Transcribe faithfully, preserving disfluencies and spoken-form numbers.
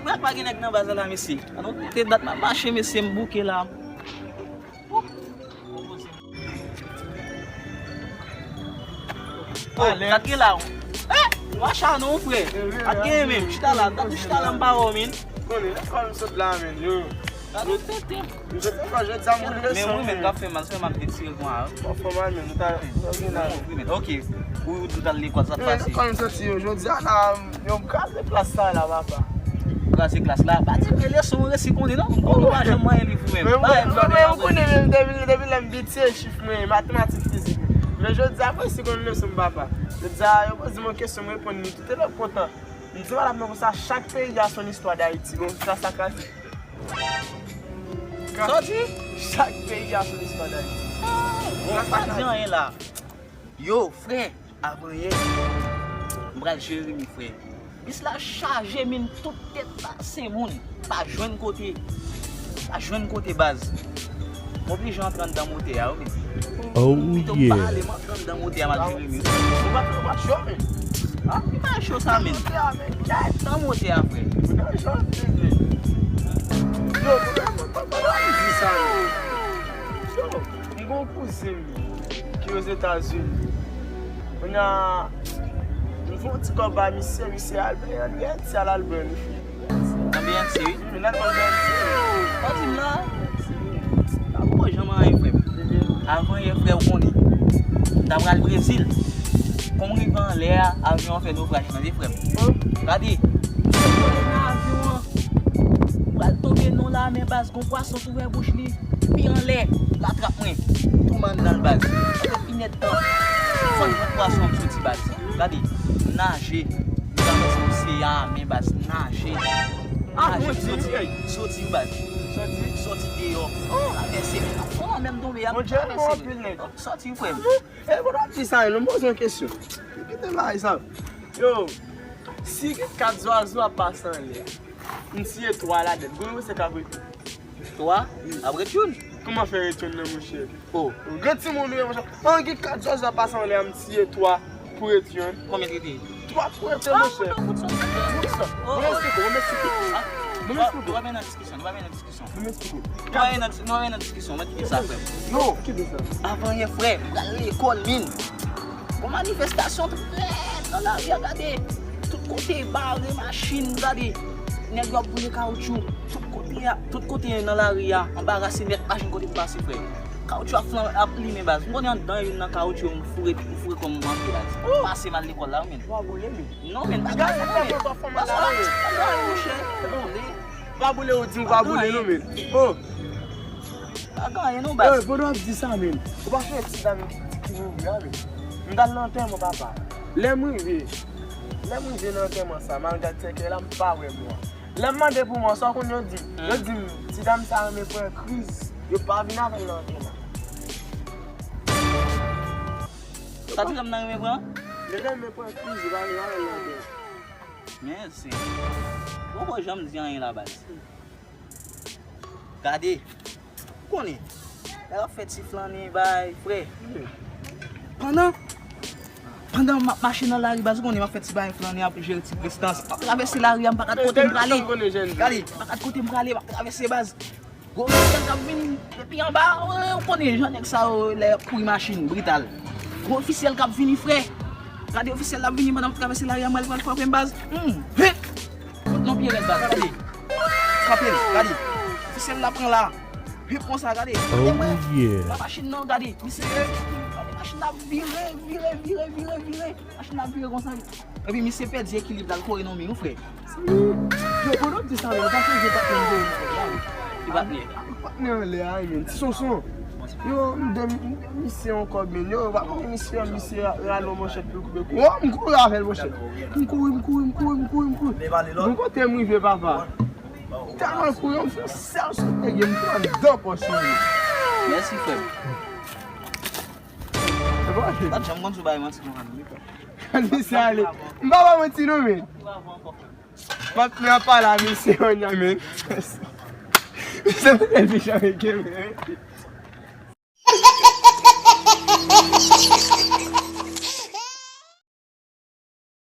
Mwen pa gen nèg nan baz la, mesye. An nou konte dat m ap mache, mesye, m bouke la. Oh, gad gen la, oh. Eh, w acharne, frè. Gad gen menm, chita la, gad chita la, m pa wè w, men. Konnen, lè kòm sot la, men, yo. Gade tenten. M sot lekòl jodi a, m boule leson. Men wi, men, men, k ap fè mal, se m ap detire kon a. Mwen fè mal, men, nou ta, nou ta gen la. Wi, men, ok. Ou, ou t al lekòl, sa t pase? Lekòl m soti yo, jodi a la, yo, m kraze klas sa la, papa. Kraze klas la? Pa di mwen leson, ou resi konnen, non? M konnen ou pa janm manyen liv ou menm. Men, men, men, ou konnen, men, depi, depi lè m piti, se chif mwen, matematik, fizik. Men jodi a, m resi konn leson m, papa. Jodi a, yo poze mwen kesyon, m reponn li tout, e lè kontan. M di madam nan konsa, chak peyi a son istwa d Ayiti. Bon, sa, sa kraze. Sa w di? Chak peyi a son istwa d Ayiti. Ah, bon, pa di anyen la. Yo, frè, avanyè, m pral Jeremi, frè. Bis la chaje, men tout tèt la se moun. Pa jwenn kote. Pa jwenn kote, baz. M oblije antre anndan motè a, wi, men. Oh, pito m pa ale, m antre anndan motè a, m al Jeremi, wi. Ou pa, ou pa cho, men. Ah, ki pa cho sa, men? Anndan motè a, men. Kèt, nan motè a, frè. Ou nan cho, men. Yo, mwen, mwen, mwen, mwen, mwen, di sa, men. Yo, m gen yon kouzen m ki Ozetazini. Kounye a, m fè yon ti kòb ba misye, misye al, misye al bèl. Nan B N C, wi. Wi, nan, nan B N C. Sa w di m la? Pa poko janm anyen, frè m. Avanyè, frè, ou konnen. M ta pral Brezil. Kòm m rive anlè a, avyon an fè nofraj, tande, frè m. Gade. M nan avyon an. M pral tonbe nan lanmè, baz, gon pwason t ouvè bouch li. Pi anlè, l atrap mwen. Pou m anndan l, baz. Sa fè pi nèt tan. Fò n jwenn pwason an, m soti, baz. Gade, m naje. M travèse oseyan an, men baz, naje. Ah, naje, soti, soti, baz. Soti, soti deyò. Travèse, fò menm tonbe a, m travèse. Soti, frè m. E, bon, ap di sa, non, m poze yon kesyon. Kite bagay sa. Yo, si gen kat zwazo ap pase anlè, m tiye twa ladan, gon yon se k ap rete. Twa? Ap ret youn. Kòman fè ret youn nan, monchè? Oh. Gran timoun ou ye, monchè. An gen kat zwazo ap pase anlè a, m tiye twa pou ret youn. Konbyen t rete? Twa pou rete, monchè. Mwen eksplike, mwen eksplike. Mwen eksplike. Nou pa nan diskisyon, nou pa nan diskisyon. Mwen eksplike. Nou pa nan, nou pa nan diskisyon, mwen kite sa, frè m. Yo, kite sa. Avanyè, frè, m pral lekòl, min. Gon manifestasyon trè nan lari a, gade. Tout kote bare machin, gade. Nèg yo ap boule kawoutchou. Tout kote a, tout kote nan lari a, anbarase nèt, pa jwenn kote pou pase, frè. Kawoutchou ap flan, ap limen, baz. M konnen anndan youn nan kawoutchou, m foure, m foure kò m antre, baz. Pase m al lekòl la, wi, men. Ou pa boule, men. Non, men, pa gade, non, men. Paske w ap fè mal la, men. Pa gade, monchè. Pa boule, ou di ou pa boule, non, men. Oh. Pa gen anyen non, baz. Yo, pandan w ap di sa, men, ou pa sonje ti dam ki mouri a, men? M t al nan antèman papa. Lè m rive, lè m rive nan antèman sa, m al gad sèkèy la, m pa wè mò a. Lè m mande pou mò a, sa w konn yo di m? Yo di m, ti dam sa renmen pran kriz. Yo pa vin avè l nan antèman. Sa ti dam nan renmen pran? Li renmen pran kriz, yo pa vin avè l nan antèman. Mèsi. Ou poko janm di anyen la, baz. Gade. Konnen. Lè w ap fè ti flannen bay, frè. Pandan, pandan m ap mache nan lari, baz, ou konnen m ap fè ti bay flannen, ap jere ti prestans. M ap travèse lari a, m pa kat kote m prale. Gade, m pa kat kote m prale, m ap travèse, baz. Gwo ofisyèl k ap vini depi anba, ou konnen jan nèg sa yo lè y ap kouri machin, brital. Gwo ofisyèl k ap vini, frè. Gade ofisyèl la ap vini pandan m ap travèse lari a, m al pral frape m, baz. Hmm, hip! Fout nan pye rèd, baz, gade. Frape l, gade. Ofisyèl la pran la. Hip konsa, gade. Gade mwen. Nan machin nan, gade. Misye, gade machin la vire, vire, vire, vire, vire. Machin la vire konsa. Epi misye pèdi ekilib la, l kore nan mi, wi, frè. Yo, pandan w ap di sa, men, ou pa sonje patnè m voye m fè la, wi. Ki patnè? Patnè anlè a, wi, men. Ti Sonson. Yo, m de, m de misye yon kòb, men. Yo, w pa konnen misye an, misye rale yon manchèt pou l koupe kou. Oh, m kouri avè l, monchè. M kouri, m kouri, m kouri, m kouri, m kouri. Bon, kote m rive, papa? Tèlman l kouri, m fè yon sèl sote, m pran anndan pòch li. Mèsi, frè m. Pa t janm konn sou bagay manti konsa, non, wi, frè. Misye ale. M pa ba manti non, men. Patnè an pale a misye, kounye a, men. Misye mete ficha avèk yo, men.